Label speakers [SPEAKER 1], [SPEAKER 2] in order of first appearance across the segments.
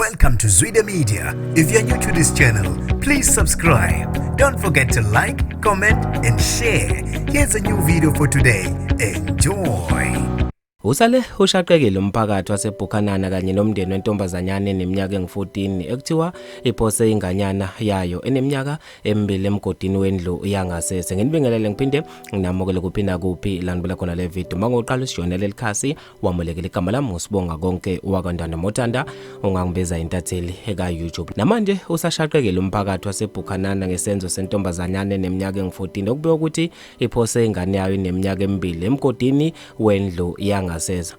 [SPEAKER 1] Welcome to Zwida Media. If you're new to this channel, please subscribe. Don't forget to like, comment, and share. Here's a new video for today. Enjoy.
[SPEAKER 2] Usale ushaqekile umphakathi waseBhukhanana kanye nomndeni wentombazanyana eneminyaka engu-14 ekuthiwa iphose inganyana yayo eneminyaka emibili emgodini wendlu yangasese. Nginibingelele ngiphinde nginamukele kuphi nakuphi la nibula khona le video. Uma ngoqala usijoyinele leli khasi wamulekile igama lami ngusibonga konke wakandana mothanda ungangibiza intatheli eka YouTube. Namanje usashaqekile umphakathi waseBhukhanana ngesenzo sentombazanyana eneminyaka engu-14 okubikwa ukuthi iphose ingane yayo eneminyaka emibili emgodini wendlu yangasese.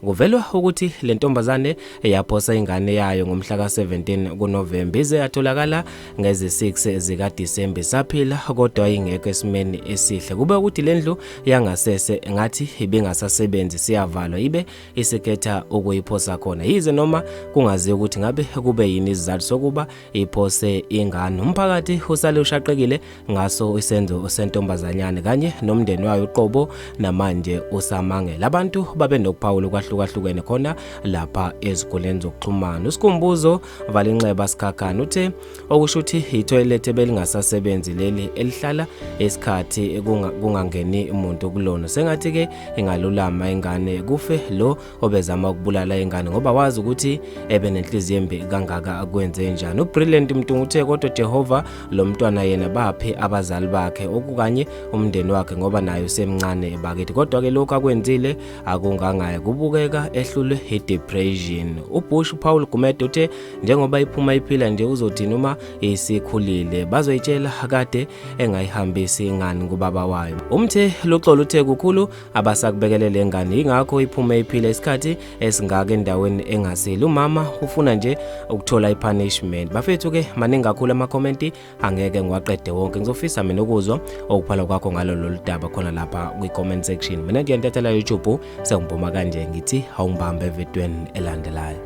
[SPEAKER 2] Kuvelwa ukuthi le ntombazane yaphosa ingane yayo ngomhla ka-17 kuNovemba ize yatholakala ngezi-6 zikaDisemba isaphila kodwa ingekho esimeni esihle. Kube ukuthi le ndlu yangasese ngathi ibingasasebenzi siyavalwa ibe isikhetha ukuyiphosa khona yize noma kungaziwa ukuthi ngabe kube yini isizathu sokuba iphose ingane. Umphakathi usale ushaqekile ngaso isenzo sentombazanyane kanye nomndeni wayo uqobo namanje usamangela. Abantu babe nokuphawula okwahlukahlukene khona lapha ezikoleni zokuxhumana. USikhumbuzo Valinxeba Sikhakhane uthe okusho ukuthi ithoyilethe ebelingasasebenzi leli elihlala isikhathi kungangeni umuntu kulona. Sengathi ke ingalulama ingane kufe lo obezama ukubulala ingane ngoba wazi ukuthi ebe nenhliziyo embi kangaka kwenze njani. UBrilliant Mtungu uthe kodwa Jehova lo mntwana yena baphi abazali bakhe okukanye umndeni wakhe ngoba naye usemncane bakithi, kodwa ke lokhu akwenzile akungangaye kubukeka ehlulwe i-depression. UBush Paul Gumede uthe njengoba iphuma iphila nje uzothini uma isikhulile, bazoyitshela kade engayihambisi ingane kubaba wayo. Umthe Luxolo uthe kukhulu abasakubekele le ngane yingakho iphume iphila isikhathi esingaka endaweni engasile. Umama ufuna nje ukuthola i-punishment. Bafethu ke maningi kakhulu amakhomenti angeke ngiwaqede wonke. Ngizofisa mina ukuzwa okuphala kwakho ngalo lolu daba khona lapha kwi-comment section. Mina ngiyantethela YouTube sengibhoma kanje ngithi awungibambe evidweni elandelayo.